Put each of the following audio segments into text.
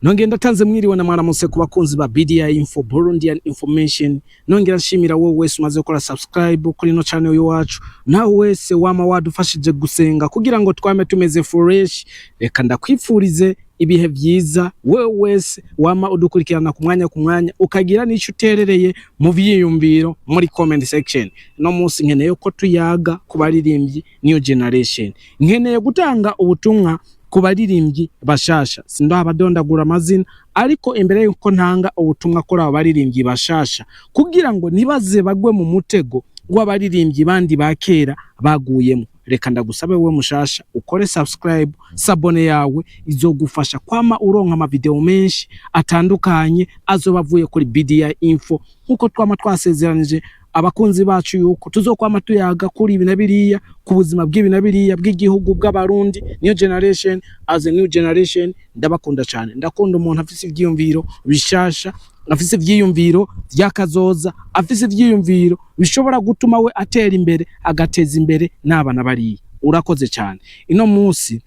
Nongeye ndatanze mwiriwe na mwaramutse ku bakunzi ba BDI Info, Burundian Information. Nongera nshimira wowe wese umaze gukora subscribe kuri ino channel y'iwacu, nawe wese wama wadufashije gusenga kugira ngo twame tumeze fresh. Reka ndakwifurize ibihe vyiza, wewe wese wama udukurikirana ku mwanya ku mwanya, ukagira n'ico uterereye mu vyiyumviro muri comment section. No munsi nkeneye ko tuyaga ku baririmbyi new generation, nkeneye gutanga ubutumwa ku baririmbyi bashasha. Sindoha amazina, ariko imbere yuko ntanga ubutumwa kuri abo baririmbyi bashasha, kugira ngo ntibaze bagwe mu mutego w'abaririmbyi bandi ba kera baguyemo, reka ndagusabe wewe mushasha ukore subscribe. S'abonner yawe izogufasha kwama uronka amavideo menshi atandukanye azoba avuye kuri BDI Info, nkuko twama twasezeranije abakunzi bacu yuko tuzokwama tuyaga kuri ibi na biriya, ku buzima bw'ibi na biriya, bw'igihugu, bw'Abarundi, new generation. As a new generation, ndabakunda cyane. Ndakunda umuntu afise ivyiyumviro bishasha, afise ivyiyumviro vy'akazoza, afise ivyiyumviro bishobora gutuma we atera imbere, agateza imbere n'abana bariya. Urakoze cyane. Ino munsi,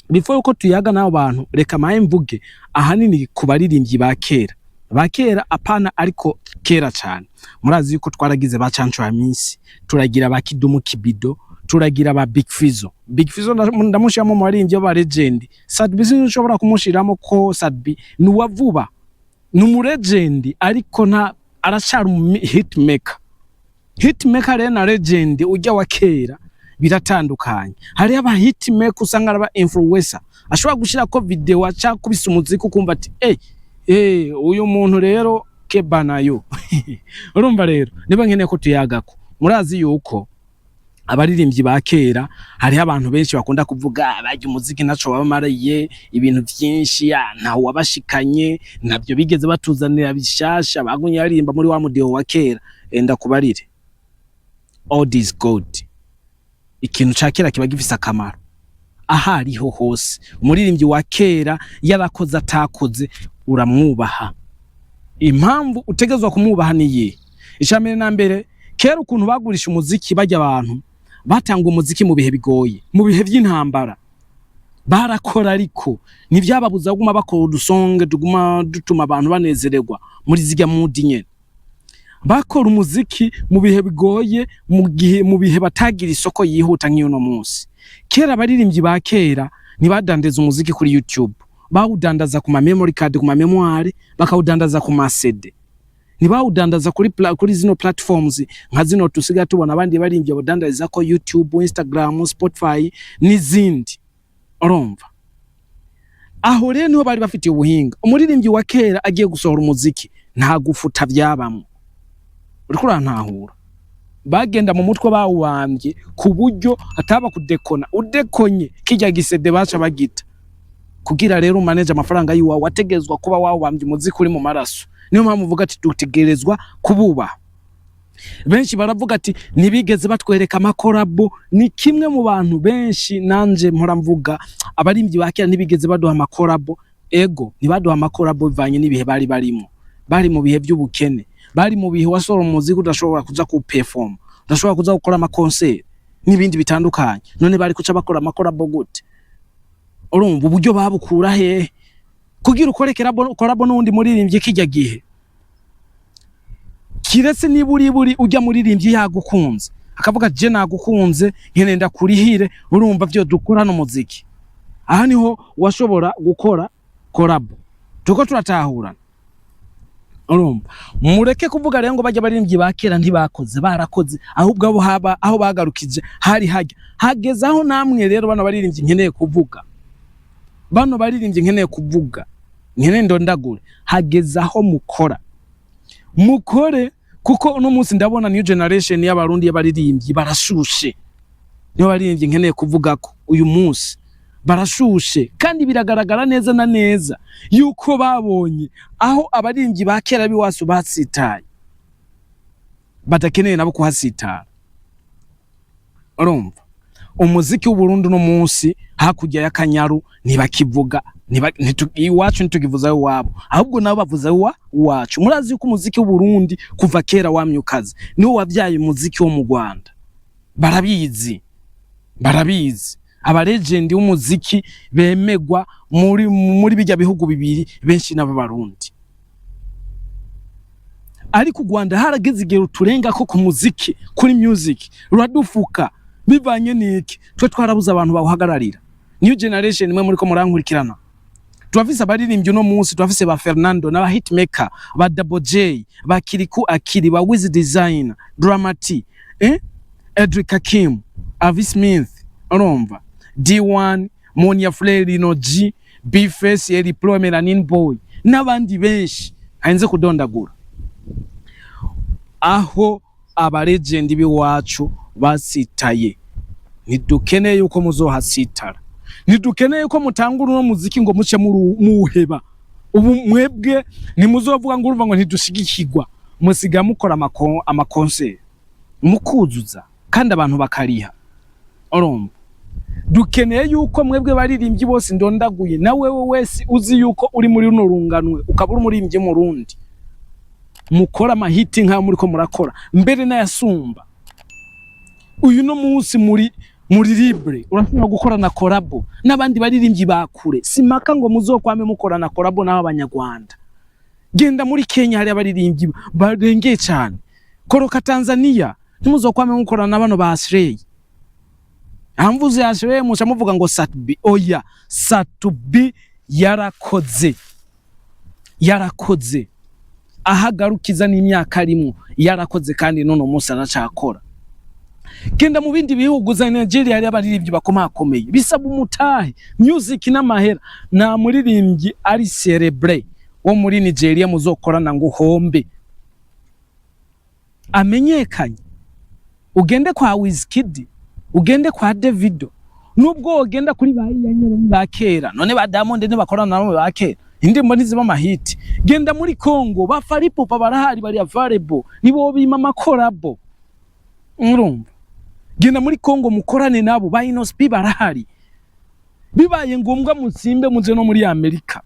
before yuko tuyaga n'abo bantu, reka maye mvuge ahanini ku baririmbyi ba kera, ba kera apana, ariko kera cyane. Murazi yuko twaragize ba Canco Hamisi, turagira ba Kidumu Kibido, turagira ba Big Fizzo. Big Fizzo ndamushiramo mu baririmbyi b'aba legend. Sat-B sinshobora kumushiramo, ko Sat-B ni uwa vuba, ni umu legend, ariko nta aracari umu hit maker. Hit maker rero na legend ujya wa kera biratandukanye. Hariho aba hit maker usanga ari aba influencer, ashobora gushirako video aca kubisa umuziki, ukumva ati: "Eh eh, uyu muntu rero keba nayo." Urumva rero, niba nkeneye ko tuyagako, murazi yuko abaririmbyi ba kera hariho abantu benshi bakunda kuvuga barya umuziki ntaco babamariye, ibintu vyinshi, ntawe wabashikanye, ntabyo bigeze batuzanira bishasha, bagumye baririmba muri wa mudiho wa kera. Enda kubarire, old is gold. Ikintu ca kera kiba gifise akamaro ahariho hose. Umuririmbyi wa kera, yarakoze atakoze, uramwubaha. Impamvu utegezwa kumwubaha ni iyihe? Icambere na mbere, kera ukuntu bagurisha umuziki, bajya abantu batanga umuziki mu bihe bigoye, mu bihe vy'intambara barakora, ariko ntivyababuza kuguma bakora udusonge tuguma dutuma abantu banezererwa muri zirya mood nyene. Bakora umuziki mu bihe bigoye, mu gihe mu bihe batagira isoko yihuta nk'uno munsi. Kera abaririmbyi ba kera ntibadandeza umuziki kuri YouTube, bawudandaza ku ma memory card, ku ma mémoire, bakawudandaza ku ma CD. Ntibawudandaza kuri zino platforms nka zino tusigaye tubona abandi baririmbyi badandariza ko YouTube, Instagram, Spotify n'izindi. Urumva, aho rero niho bari bafitiye ubuhinga. Umuririmbyi wa kera agiye gusohora umuziki, nta gufuta vyabamwo. Uriko urantahura? Bagenda mu mutwe bawubambye ku buryo ataba kudekona. Udekonye, kirya gi CD baca bagita. Kugira rero umaneje amafaranga yiwawe, wategezwa kuba wawubambye umuziki uri mu maraso. Niyo mpamvu uvuga ati dutegerezwa kububaha. Benshi baravuga ati ntibigeze batwereka ama collabo. Ni kimwe mu bantu benshi nanje mpora mvuga, abaririmbyi ba kera ntibigeze baduha ama collabo. Ego, ntibaduha ama collabo bivanye n'ibihe bari barimo. Bari mu bihe by'ubukene, bari mu bihe wasohora umuziki udashobora kuza ku perform, udashobora kuza gukora ama concert n'ibindi bitandukanye. None bari kuca bakora ama collabo gute? Urumva, uburyo babukura hehe kugira ukore collabo n'uwundi muririmbyi kijya gihe? Kiretse niba uri buri ujya muririmbyi yagukunze, akavuga: "Je nagukunze, nkeneye ndakurihire." Urumva, vyo dukorana umuziki, aha niho washobora gukora collabo. Tuko turatahurana? Urumva, mureke kuvuga rero ngo bajya baririmbyi ba kera ntibakoze. Barakoze, ahubwo abo haba aho bagarukije hari hajya hageze aho. Namwe rero bano baririmbyi nkeneye kuvuga, bano baririmbyi nkeneye kuvuga, nkeneye ndondagure, hageze aho mukora, mukore, kuko uno munsi ndabona new generation y'Abarundi y'abaririmbyi barashushe. Niyo baririmbyi nkeneye kuvuga ko uyu munsi barashushe, kandi biragaragara neza na neza yuko babonye aho abaririmbyi ba kera b'iwacu batsitaye, badakeneye nabo kuhasitara. Urumva, umuziki w'Uburundi uno munsi hakurya y'Akanyaru ntibakivuga, iwacu ntitukivuza iwabo, ahubwo nabo bavuza iwacu. Murazi yuko umuziki w'Uburundi kuva kera wamye ukaze, niwo wavyaye umuziki wo mu Rwanda. Barabizi, barabizi. Aba legend w'umuziki bemegwa muri bijya bihugu bibiri, benshi n'abarundi. Ariko u Rwanda harageze igihe ruturenga ko ku muziki, kuri music ruradufuka. Bivanye n'iki? Twe twarabuze abantu bawuhagararira. New generation, mwe muriko murankurikirana, turafise abaririmbyi uno munsi, turafise ba Fernando n'aba hitmaker, ba Double J, ba Kiriku Akiri, ba Wiz Design, Dramati, Edric Hakim, Avi Smith, urumva, D1, Monia Fleur, Lino G, Bface, Eli Pro, Melanin Boy n'abandi benshi harinze kudondagura. Aho aba legend b'iwacu basitaye, ntidukeneye yuko muzohasitara, ntidukeneye ko mutangura uno muziki ngo muce muwuheba. Ubu mwebwe ntimuzovuga ngo urumva ngo ntidushigikirwa. Musiga mukora ama concert, mukuzuza kandi abantu bakariha. Urumva, dukeneye yuko mwebwe baririmbyi bose ndondaguye, na wewe wese uzi yuko uri muri runo runganwe, ukaba uri umuririmbyi murundi, mukora ama hit nk'ayo muriko murakora, mbere n'ayasumba. Uyu no munsi muri libre, urashobora gukora na collabo n'abandi baririmbyi ba kure. Simaka ngo muzokwame mukorana collabo n'abo Abanyarwanda. Genda muri Kenya, hari abaririmbyi barengeye cyane. Koroka Tanzania, ntimuzokwame mukorana na bano ba Ashrey. Amvuze Ashrey, muca muvuga ngo Sat-B. Oya, Sat-B yarakoze, yarakoze ahagarukiza n'imyaka arimwo, yarakoze kandi none munsi aracakora. Genda mu bindi bihugu za Nigeria, hari abaririmbyi bakomakomeye. Bisaba umutahe, music n'amahera. Nta muririmbyi ari célèbre wo muri Nigeria muzokorana ngo uhombe amenyekanye. Ugende kwa Wizkid, ugende kwa Davido, nubwo wogenda kuri ba Iyanya ba kera. None ba Diamond ntibakorana nabo ba kera? Indirimbo ntiziba ama hit? Genda muri Congo, ba Fally Ipupa barahari, bari available, nibo bima ama collabo. Urumva, genda muri Congo mukorane nabo, ba Innoss'B barahari. Bibaye ngombwa musimbe muze no muri Amerika,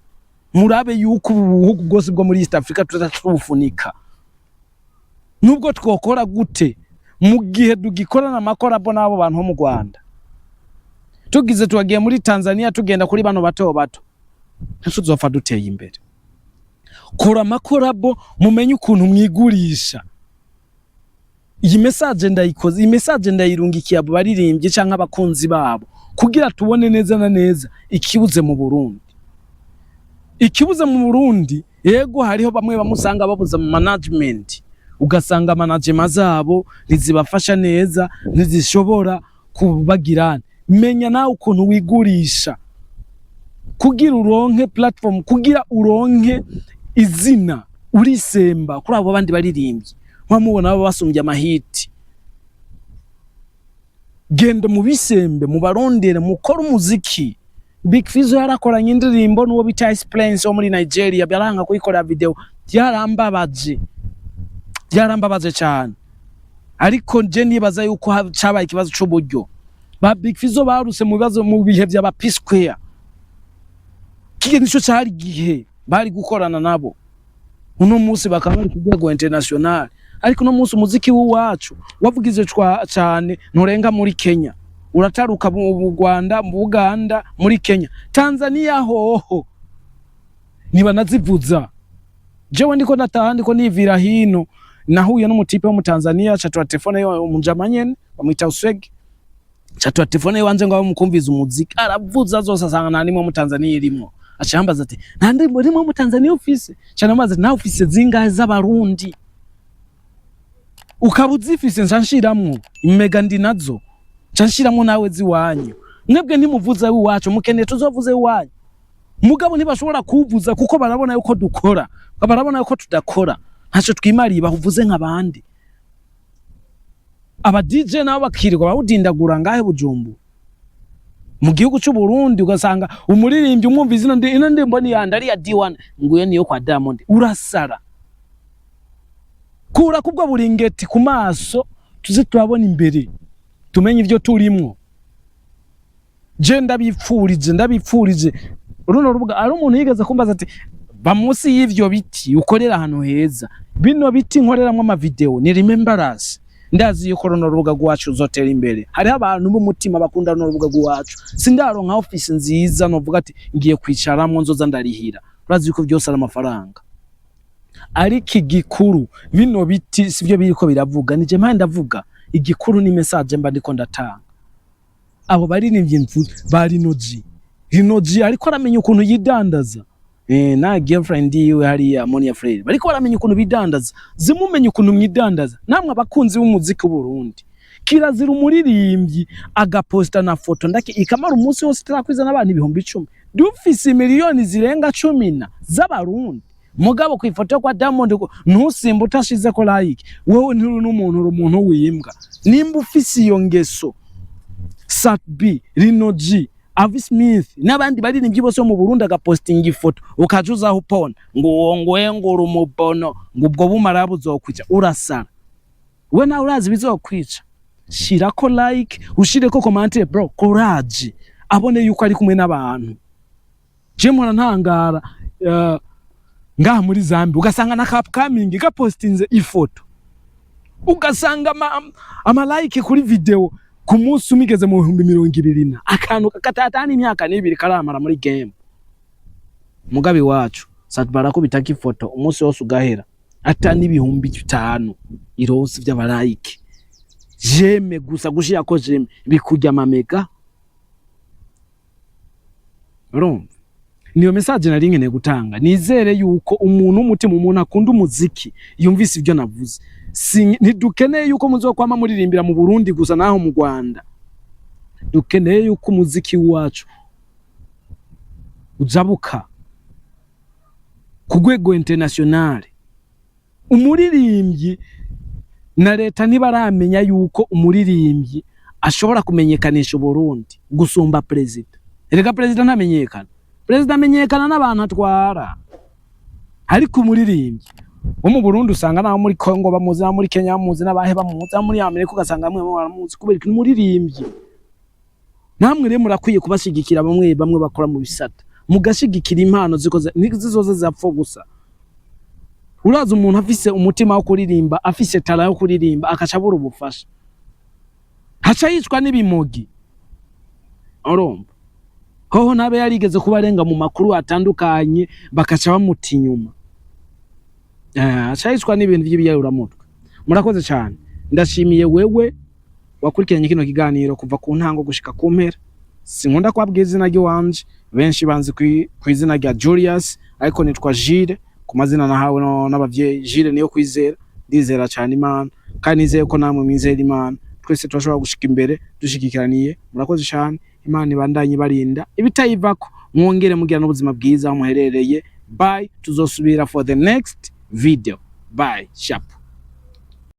murabe yuko ubu buhugu bwose bwo muri East Africa tuzatubufunika. Nubwo twokora gute, mu gihe dugikorana ama collabo n'abo bantu bo mu Rwanda, tugize tuwagiye muri Tanzania, tugenda kuri bano bato bato, ntituzopfa duteye imbere. Kora ama collabo, mumenye ukuntu mwigurisha. Iyi message ndayikoze, iyi message ndayirungikiye abo baririmbyi canke abakunzi babo, kugira tubone neza na neza ikibuze mu Burundi. Ikibuze mu Burundi, yego, hariho bamwe bamusanga babuze mu management, ugasanga management zabo ntizibafasha neza, ntizishobora kubagirana. Menya nawe ukuntu wigurisha kugira uronke platform, kugira uronke izina, urisemba kuri abo bandi baririmbyi mwamubona baba basumbye ama hit. Genda mu bisembe, mubarondere, mukore umuziki. Big Fizzo yarakoranye indirimbo n'uwo bita Ice Prince wo muri Nigeria, byaranga kuyikorera video. Byarambabaje, byarambabaje cyane. Ariko je nibaza yuko cabaye ikibazo c'uburyo. Ba Big Fizzo baruse mu bibazo mu bihe vya P Square, kige nico cari gihe bari gukorana nabo, uno munsi bakaba bari ku rwego international. Ariko uno munsi umuziki w'iwacu wavugize cane nturenga muri Kenya, urataruka mu Rwanda, mu Buganda, muri Kenya, Tanzania hoho ntibanazivuza. Jewe ndiko ndataha, ndiko nivira hino, nahuye n'umu type wo mu Tanzania, catura telefone yo umujama nyene bamwita Uswege, catura telefone wanje ngo amukumviza umuziki, aravuza zose, asanga nta nimwe mu Tanzania irimwo. Aca yambaza ati: "Nta ndirimbo rimwe mu Tanzania ufise?" Ca ndamubaza: "Nawe ufise zingahe z'Abarundi?" Ukaba uzifise, nca nshiramwo mega, ndi nazo, nca nshiramwo nawe ziwanyu. Mwebwe ntimuvuze iwacu, mukeneye tuzovuze iwanyu, mugabo ntibashobora kuwuvuza kuko barabona yuko dukora, barabona yuko tudakora, ntaco twimariye. Bahuvuze nk'abandi. Aba DJ nabo bakirirwa bawudindagura ngahe Bujumbura, mu gihugu c'u Burundi, ugasanga umuririmbyi umwumva izina ndi ino ndirimbo ni yandi, ari ya D1, nguye niyo kwa Diamond. Urasara. Kura kubwo buringeti ku maso, tuze turabona imbere, tumenye ivyo turimwo. Je ndabipfurije, ndabipfurije runo rubuga. Ari umuntu yigeze kumbaza ati: "Va munsi y'ivyo biti, ukorera ahantu heza." Bino biti nkoreramwo ama video ni remembrance. Ndazi yuko runo rubuga rwacu ruzotera imbere. Hariho abantu b'umutima bakunda runo rubuga rwacu. Sindaronka office nziza novuga ati ngiye kwicaramwo, nzoza ndarihira. Urazi yuko byose ari amafaranga, ariko igikuru, bino biti sivyo biriko biravuga, nije mpaye ndavuga. Igikuru ni message mba ndiko ndatanga. Abo baririmbyi mvu ba Lino G, Lino G ariko aramenya ukuntu yidandaza, na girlfriend yiwe hariya Monia Fleur, bariko baramenya ukuntu bidandaza. Zimumenye ukuntu mwidandaza namwe abakunzi b'umuziki w'Uburundi. Kirazira umuririmbyi agaposta na foto ndake ikamara umunsi wose itarakwiza n'abantu 10,000. Dufise miliyoni zirenga 10 na z'Abarundi, mugabo ku ifoto kwa Diamond ntusimba utashizeko like. Wewe nturi n'umuntu, uri umuntu w'imbwa nimba ufise iyo ngeso. Sat B, Lino G, Avi Smith n'abandi baririmbyi bose bo mu Burundi, agapostinga ifoto ukaja uzaho upona ngo uwo ngwengura umubono, ngo ubwo bumara buzokwica. Urasara we, nawe urazi bizokwica. Shirako like, ushireko commentaire, bro, courage, abone yuko ari kumwe n'abantu. Je mpora ntangara, ngaha muri Zambia ugasanga na upcoming gapostinze ifoto, ugasanga ama like kuri video ku munsi umigeze mu 20,000 na akantu katatana imyaka n'ibiri karamara muri game. Mugabi wacu Sat barakubitako ifoto, umunsi wose ugahera ata n'5,000 ironse vy'aba like. J'aime gusa, gushirako j'aime bikurya amamega. Urumva, niyo message nari nkeneye gutanga. Nizere yuko umuntu w'umutima, umuntu akunda umuziki, yumvise ibyo navuze. Si ntidukeneye yuko muzokwama muririmbira mu Burundi gusa, naho mu Rwanda. Dukeneye yuko umuziki wacu ujabuka ku rwego international. Umuririmbyi na leta ntibaramenya yuko umuririmbyi ashobora kumenyekanisha Uburundi gusumba perezida. Erega perezida ntamenyekana, perezida amenyekana n'abantu atwara, ariko umuririmbyi wo mu Burundi usanga naho muri Congo bamuzi, naho muri Kenya bamuzi, n'abahe bamuzi, naho muri Amerika ugasanga bamwe baramuzi kubera ko umuririmbyi. Namwe rero murakwiye kubashigikira, bamwe bamwe bakora mu bisata, mugashigikira impano zikoze zizoza zapfa gusa. Uraza umuntu afise umutima wo kuririmba, afise talent yo kuririmba, akaca abura ubufasha, haca yicwa n'ibimogi. Urumva hoho ntabe yarigeze kuba arenga mu makuru atandukanye, bakaca bamuta inyuma. Aca yicwa n'ibintu vy'ibiyayuramutwe. Murakoze cyane, ndashimiye wewe wakurikiranye kino kiganiro kuva ku ntango gushika ku mpera. Sinkunda kubabwira izina ry'iwanje, benshi banzi kw'izina rya Julius, ariko nitwa Gilles ku mazina nahawe n'abavyeyi. Gilles niyo kwizera. Ndizera cyane Imana kandi nizeye ko namwe mwizera Imana. Twese turashobora gushika imbere dushigikiraniye. Murakoze cyane, Imana ibandanye ibarinda ibitayivako, mwongere mugira n'ubuzima bwiza aho muherereye. Bye, tuzosubira for the next video. Bye, sharp.